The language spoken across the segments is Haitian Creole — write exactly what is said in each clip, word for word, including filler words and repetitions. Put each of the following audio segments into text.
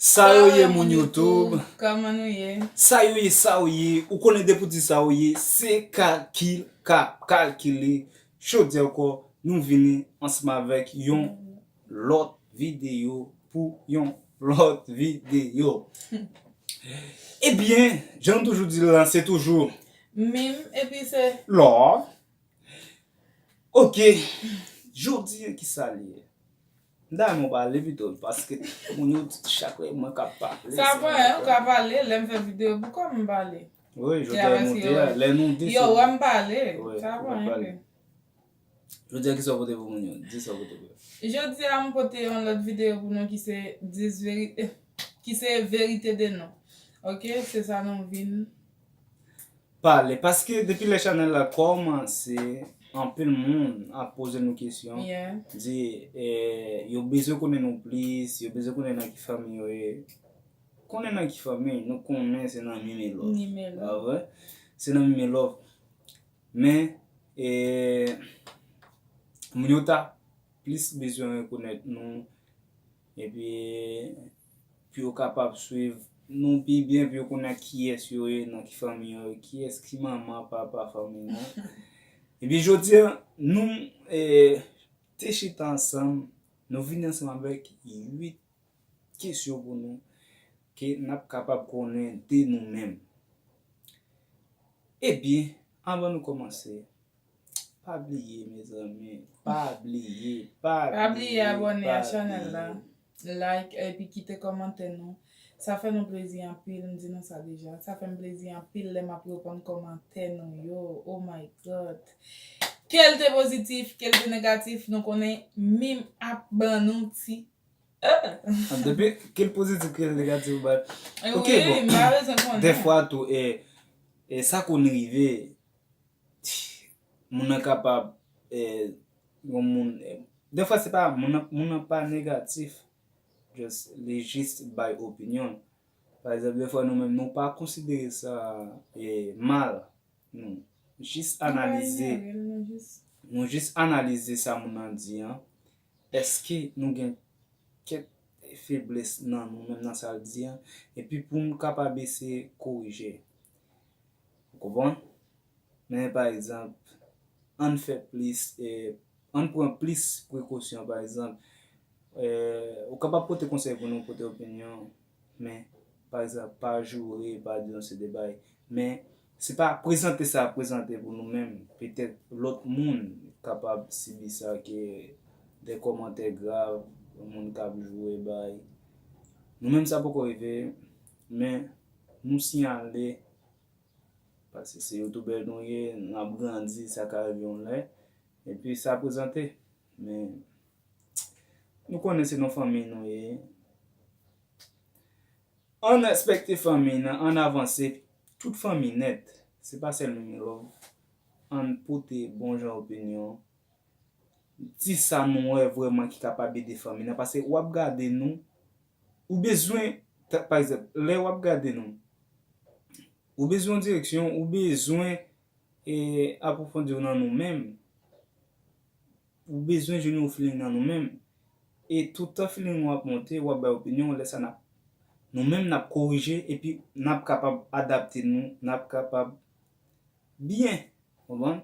Sa yo ye, moun YouTube? Kòman nou ye? Sa yo ye, sa yo ye. Ou konnen depi w di sa yo ye, se kalkil k ap kalkile. Jodi ankò, nou vini ansanm avèk yon lòt videyo pou yon lòt videyo. Ebyen, jan nou toujou di l lan, se toujou Mim, epi se love. Ok, jodi a ki sa li ye? M ta renmen w pale pito, paske moun yo chak lè mwen k ap pale. Sa pa anyen, ou ka pale, lè m fè videyo, poukò m pale? Wi, jodi a nou de, lè nou de, yo wè m pale. Wi, sa pa anyen. Jodi a ki sa w pote pou moun yo? Di sa w pote pou yo. Jodi a, m pote yon lòt videyo pou nou ki se dis veri-, ki se verite de nou. Ok, se sa nou vin pale. Paske depi lè chanèl la kòmanse, anpil moun ap poze nou kesyon. Yeah. Di, eh, yo bezwen konnen nou plis, yo bezwen konnen nan ki fanmi yo ye. Konnen nan ki fanmi, nou konnen se nan Mim e Love. Mim e Love. Pa vre? Se nan Mim e Love. Men, eh, moun yo ta plis bezwen rekonèt nou, epi pou yo kapab swiv nou pi byen, pou yo konnen kiyès yo ye, nan ki fanmi yo ye, kiyès ki manman, papa fanmi nou. Epi jodi a, nou, eh, te chita ansanm, nou vini ansanm avèk uit kesyon pou nou, ke n ap kapab konnen de nou menm. Ebyen, anvan nou kòmanse, pa bliye, mezanmi, pa bliye, pa bliye, pa bliye abòne a chanèl la, like, epi kite kòmantè nou. Sa fè nou plezi anpil, m di nou sa deja. Sa fè m plezi anpil lè m ap reponn kòmantè nou yo. Oh my God. Ke l te pozitif, ke l te negatif, nou konnen Mim ap ban nou ti Ah, depi ke l pozitif, ke l negatif, ba. Ok, wi, bon. M pa bezwen konnen. Dèfwa tou, e, e sa konn rive, moun nan kapab, e, yon moun, e, dèfwa se pa, moun nan, moun nan pa negatif, just, li jis bay opinyon. Pa egzanp, dèfwa nou menm, nou pa konsidere sa, e, mal. Nou jis analize, nou jis analize sa moun nan di an. Èske nou gen kèk feblès nan nou menm nan sa l di an? Epi pou n kapab eseye korije. Ou konprann? Men pa egzanp, ann fè plis, e, ann pran plis prekosyon, pa egzanp, e, ou kapab pote konsèy pou nou, pote opinyon, men, pa egzanp, pa joure, pa di yon seri de bagay. Men, se pa prezante sa, prezante pou nou menm. Petèt lòt moun kapab sibi sa, ke de kòmantè grav, yon moun k ap joure, bay. Nou menm sa poko rive, men nou siyale, paske se youtubè nou ye, n ap grandi, sa ka rive yon lè. Epi sa prezante. Men, nou konnen se nan fanmi nou ye. Ann respekte fanmi nan, ann avanse, tout fanmi nèt. Se pa sèl Mim e Love. Ann pote bon jan opinyon. Di sa nou wè vrèman ki kapab ede fanmi nan. Paske w ap gade nou, ou bezwen, ta-, pa egzanp, lè w ap gade nou, ou bezwen yon direksyon, ou bezwen, e, apwofondi w nan nou menm. Ou bezwen jwenn yon feeling nan nou menm. E toutan feeling ou ap monte, w ap bay opinyon, lè sa n ap, nou menm n ap korije, epi n ap kapab adapte nou, n ap kapab byen, konprann?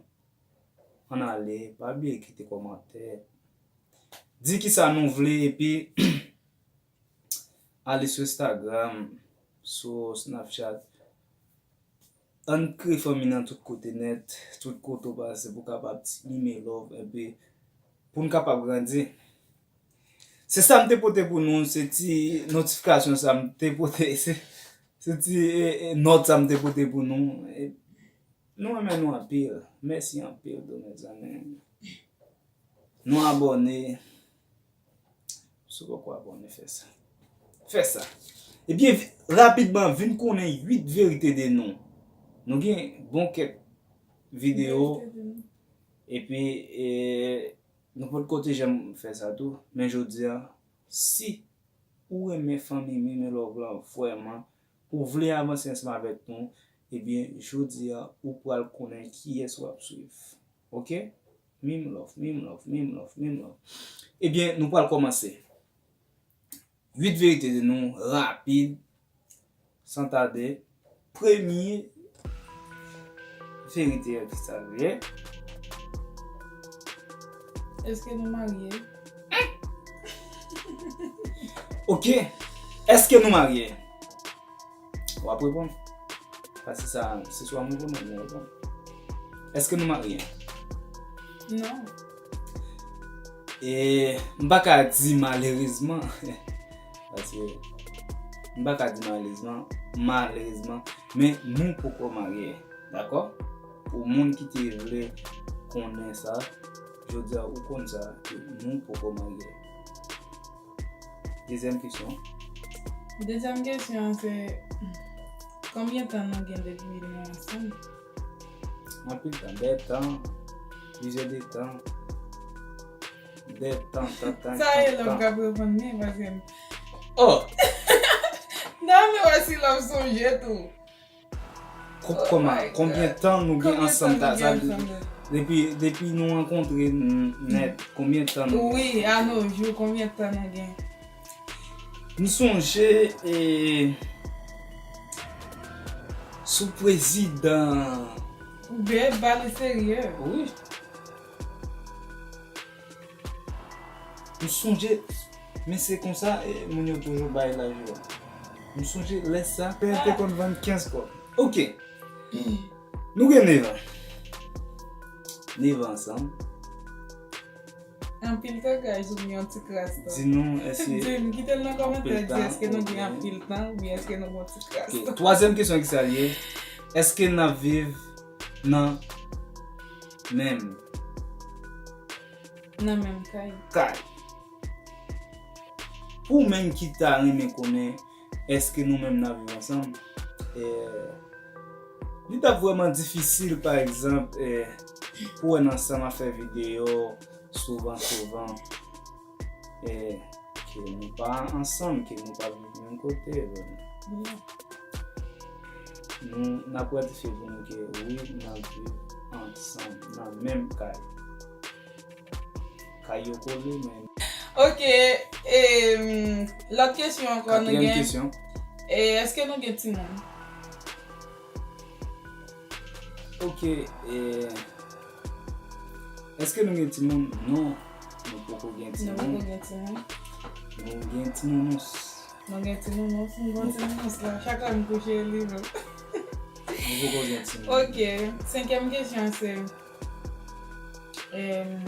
Ann ale, pa bliye kite kòmantè. Di kisa nou vle, epi ale sou Instagram, sou Snapchat. Ann kreye fanmi nan tout kote nèt, tout kote w pase pou kapab ti Mim e Love, epi pou n kapab grandi. Se sa m te pote pou nou, se ti notifikasyon sa m te pote, se, se ti, e, e, nòt sa m te pote pou nou. E, nou renmen nou anpil. Mèsi anpil tou, mezanmi. Nou abòne. Si w poko abòne, fè sa. Fè sa. Ebyen, vi-, rapidman, vin konnen uit verite de nou. Nou gen bon kèk videyo. Verite de nou. Epi, e, nou potko te janm fè sa tou. Men jodi a, si ou renmen fanmi Mim e Love lan vrèman, ou vle avanse ansanm avèk nou, ebyen, jodi a, ou pral konnen kiyès w ap swiv. Ok? Mim e Love, Mim e Love, Mim e Love, Mim e Love. Ebyen, nou pral kòmanse. uit verite de nou, rapid, san tade. Premye verite a ki sa l ye. Èske nou marye? Ok. Èske nou marye? W ap reponn. Paske sa, se swa mwen reponn, mwen reponn. Èske nou marye? Non. E m pa ka di malerezman, paske m pa ka di malerezman, malerezman, men nou poko marye, dakò? Pou moun ki te vle konnen sa, jodi a ou konn sa, ke nou poko marye. Dezyèm kesyon. Dezyèm kesyon an se, konbyen tan nou gen depi nou ansanm? Anpil tan, dè tan, plizyè de tan, dè tan, tan, tan, sa e tan, lè m tan. K ap reponn li, paske m Oh! Non, men wè si l ap sonje tou. Ko- Oh kòman, my konbyen God. Tan nou gen Konbyen ansanm tan ta, nou sa gen vle di, ansanm? Depi, depi nou rankontre n- nèt, konbyen tan nou gen? Wi, a no jou, konbyen tan nou gen? M sonje, e, sou prezidan. Ou byen pale serye. Wi. M sonje, men se konsa, e, moun yo toujou bay laj yo. M sonje lè sa, te, te konn vann kenz kòb. Ok. Nou gen nèf an. Nèf an ansanm. Anpil tan, guys, oubyen yon ti kras tan? Di nou, èske Di m, kite l nan kòmantè, di èske nou gen anpil tan oubyen èske nou gen yon ti kras tan? Ok, twazyèm kesyon ki sa l ye? Èske n ap viv nan menm Nan menm kay. Kay. Pou moun ki ta renmen konnen èske nou menm n ap viv ansanm, e, li t ap vrèman difisil, pa egzanp, e, pou wè n ansanm ap fè videyo souvan, souvan, e, ke nou pa ansanm, ke nou pa viv menm kote, vrèman. Yeah. Nou, n ap ratifye pou nou ke wi, n ap viv ansanm nan menm kay. Kay yo kole, men. Ok, em, lòt kesyon ankò nou Katriyèm gen. Kesyon. E, èske nou gen timoun? Ok, e, èske nou gen timoun? Non, nou poko gen timoun. Nou poko gen timoun. Nou gen timounous. Nou gen timounous, m gon timounous la. Chak lè m kouche, li menm. Nou poko gen timoun. Ok, senkyèm kesyon se, em,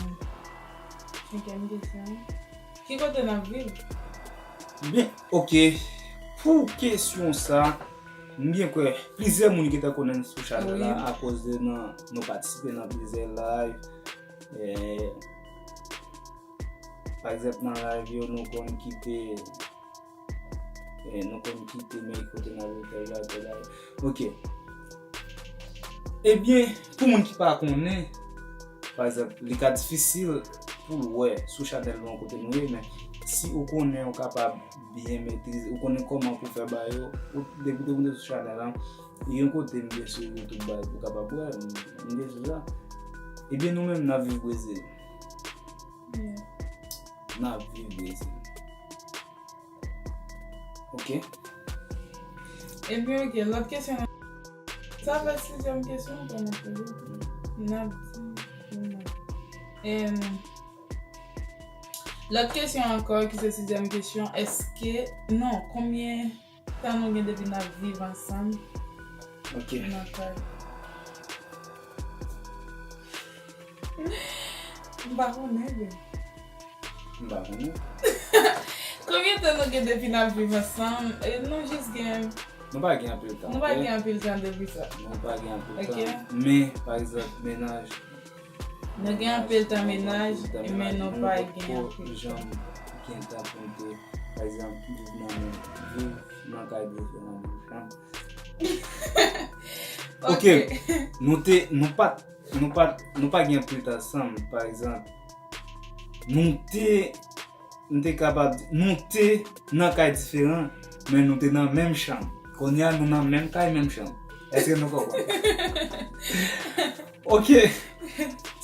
senkyèm kesyon. Ki kote n ap viv? Byen, ok. Pou kesyon sa, m byen kwè plizyè moun gentan konnen n sou chanèl la, wi, akoz de nan, nou patisipe nan plizyè live. E, pa egzanp, nan live yo, nou konn kite, e, nou konn kite men kote n ap viv, tèl bagay, tèl bagay. Ok. Ebyen, pou moun ki pa konnen, pa egzanp, li ka difisil pou l wè sou chanèl nou an kote nou ye, men si ou konnen, ou kapab byen metrize, ou konnen kòman pou fè bagay yo, ou depi ou te moute sou chanèl la, gen yon kote m te sou YouTube, bagay, ou kapab wè, m, m te sou sa. Ebyen, nou menm, n ap viv Brezil. Yeah. N ap viv Brezil. Ok. Ebyen, ok, lòt kesyon. Sa fè sizyèm kesyon, kòman pou yo? N ap di, non. Em, lòt kesyon ankò, ki se sizyèm kesyon, èske, non, konbyen tan nou gen depi n ap viv ansanm? Ok. Nan kay. M pa konnen, byen. M pa konnen. Konbyen tan nou gen depi n ap viv ansanm? E, nou jis gen Nou pa gen anpil tan, nou pa gen anpil tan depi sa. Nou pa gen anpil tan. Ok. Men, pa egzanp, mennaj. Nou gen anpil tan mennaj, men nou pa gen anpil tan. Nou potko janm gen tan pou n te, pa egzanp, viv nan menm, viv nan kay diferan, nan menm chanm. Ok. Ok. Nou te, nou pa, nou pa, nou pa gen anpil tan ansanm, pa egzanp. Nou te, nou te kapab di, nou te nan kay diferan, men nou te nan menm chanm. Kounye a, nou nan menm kay, menm chanm. Èske nou konprann? Ok.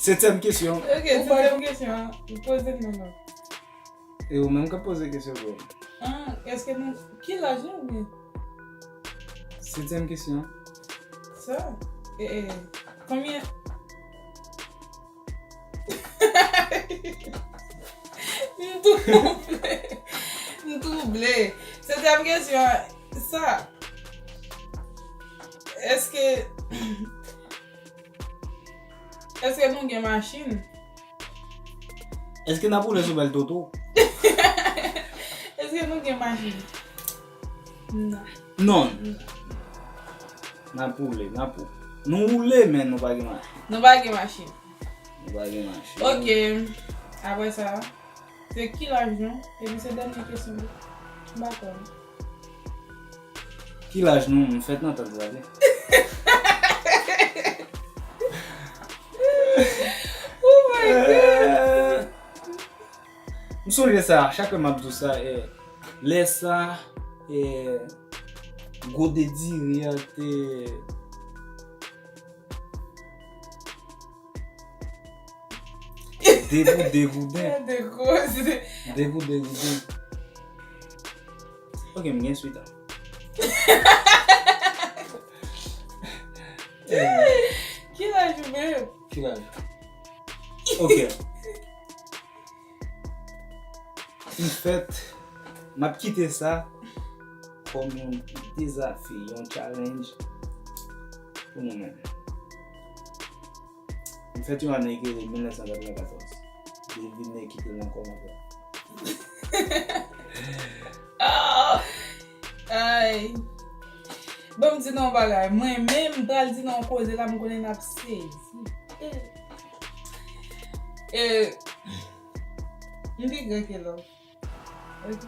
Setyèm kesyon. Ok, setyèm kesyon an. Poze l non. E ou menm k ap poze kesyon, bro. Ah, èske nou, ki laj nou oubyen? Setyèm kesyon. Sa? E, e, konbyen? M twouble. M twouble. Setyèm kesyon, sa. Èske, èske nou gen machin? Èske n ap woule sou bèl toto? Èske nou gen machin? Non. Non. Non. N ap woule, n ap woule. Nou woule, men nou pa gen machin. Nou pa gen machin. Nou pa gen machin. Ok. Apre sa, se ki laj nou? Epi se dènye kesyon tou. M pa konn. Ki laj nou? M fèt nan tan sa, wi. Oh my God! Eh, m sonje sa, chak lè m ap di w sa, eh, lè sa, eh, gode diri a te degou, degouden. Degouden. Degou, degouden. Ok, m gen swit la. Ki laj ou menm? Ki laj? Ok. M fèt, m ap kite sa kòm yon dezafi, yon challenge pou nou menm. M fèt yon ane ki rele mil nèf san katrevenkatòz. Devine ki te nan kòmantè. Ah! Ay. Bon, m di nou yon bagay. Mwen menm, m pral di nou yon koze la, m konnen n ap sezi. E, m pi gran ke lòt. Ok.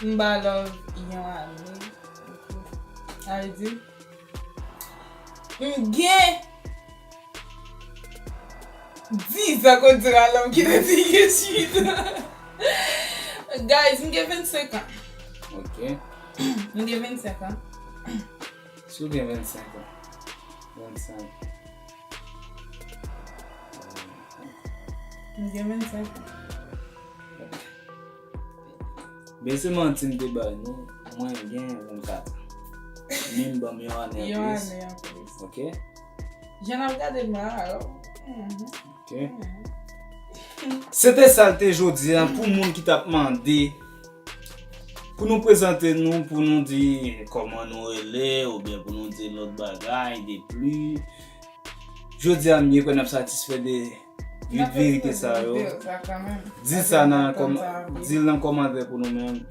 M ba love yon ane. Ok. Sa vle di, m gen dis an kote a love ki te di gen swit. Guys, m gen vennsenk an. Ok. M gen vennsenk an. Si w gen vennsenk an. Vennsenk. M gen vennsenk an. Men se manti m te bay nou, mwen gen vennkat an. Men m ban m yon ane anplis. Yon ane anplis. Ok? Jan n ap gade m la, alò. Mhm. Ok. Mhm. Se te sa l te jodi a pou moun ki t ap mande pou nou prezante nou, pou nou di kòman nou rele, oubyen pou nou di lòt bagay de pli. Jodi a, m gen kwè n ap satisfè de uit verite sa yo. Di sa nan kòm-, di l nan kòmantè pou nou menm,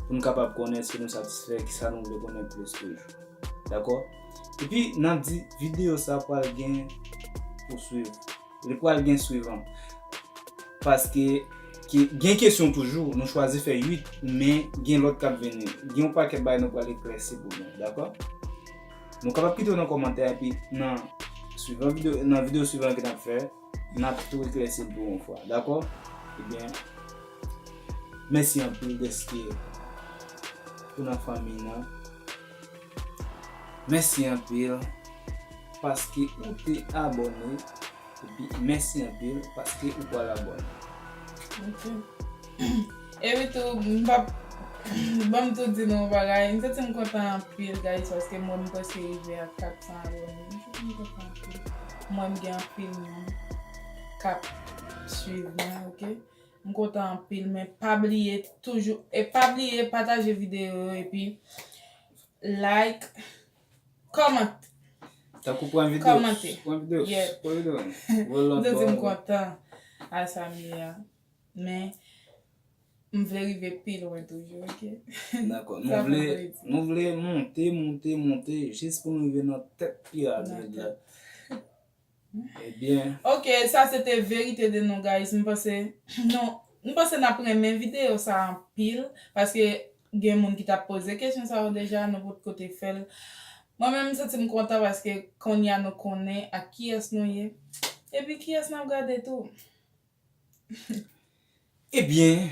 pou n kapab konnen èske nou satisfè, kisa nou vle konnen plis toujou. Dakò? Epi, n ap di, videyo sa pral gen pou swiv. Li pral gen swivan. Paske ki, gen kesyon toujou, nou chwazi fè uit, men gen lòt k ap vini. Gen yon pakèt bagay nou pral eklèsi pou nou, dakò? Nou kapab kite yo nan kòmantè, epi nan swivan videyo, nan videyo swivan ke n ap fè, n ap tou eklèsi l pou yon fwa, dakò? Ebyen, mèsi anpil dèske ou nan fanmi nan. Mèsi anpil paske ou te abòne. Epi mèsi anpil paske ou pral abòne. Ok. Epi tou, m p ap, ban m tou di nou yon bagay. M santi m kontan anpil, guys, paske mwen, m prèske rive a kat san abòne. M santi m kontan anpil. Mwen, m gen anpil moun k ap swiv mwen, ok? M kontan anpil, men pa bliye toujou, e pa bliye pataje videyo yo, epi like, kòmante. Tankou pran videyo, kòmante. Pran videyo, yeah, pran videyo. M santi m kontan a sa m ye a. Men, m vle rive pi lwen toujou, ok? Dakò. Nou vle, nou vle monte, monte, monte, jis pou nou rive nan tèt piramid la. Ebyen. Ok, sa se te verite de nou, guys. M panse, nou, m panse n ap renmen videyo sa anpil, paske gen moun ki t ap poze kesyon sa yo deja, nou potko te fè l. Mwen menm, m santi m kontan paske kounye a nou konnen ak kiyès nou ye, epi kiyès n ap gade tou. Ebyen,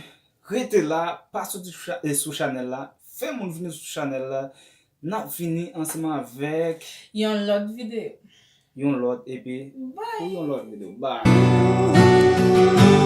rete la, pa soti cha-, eh, sou chanèl la, fè moun vini sou chanèl la, n ap vini ansanm avèk yon lòt videyo. Yon lòt, epi pou yon lòt videyo. Bye.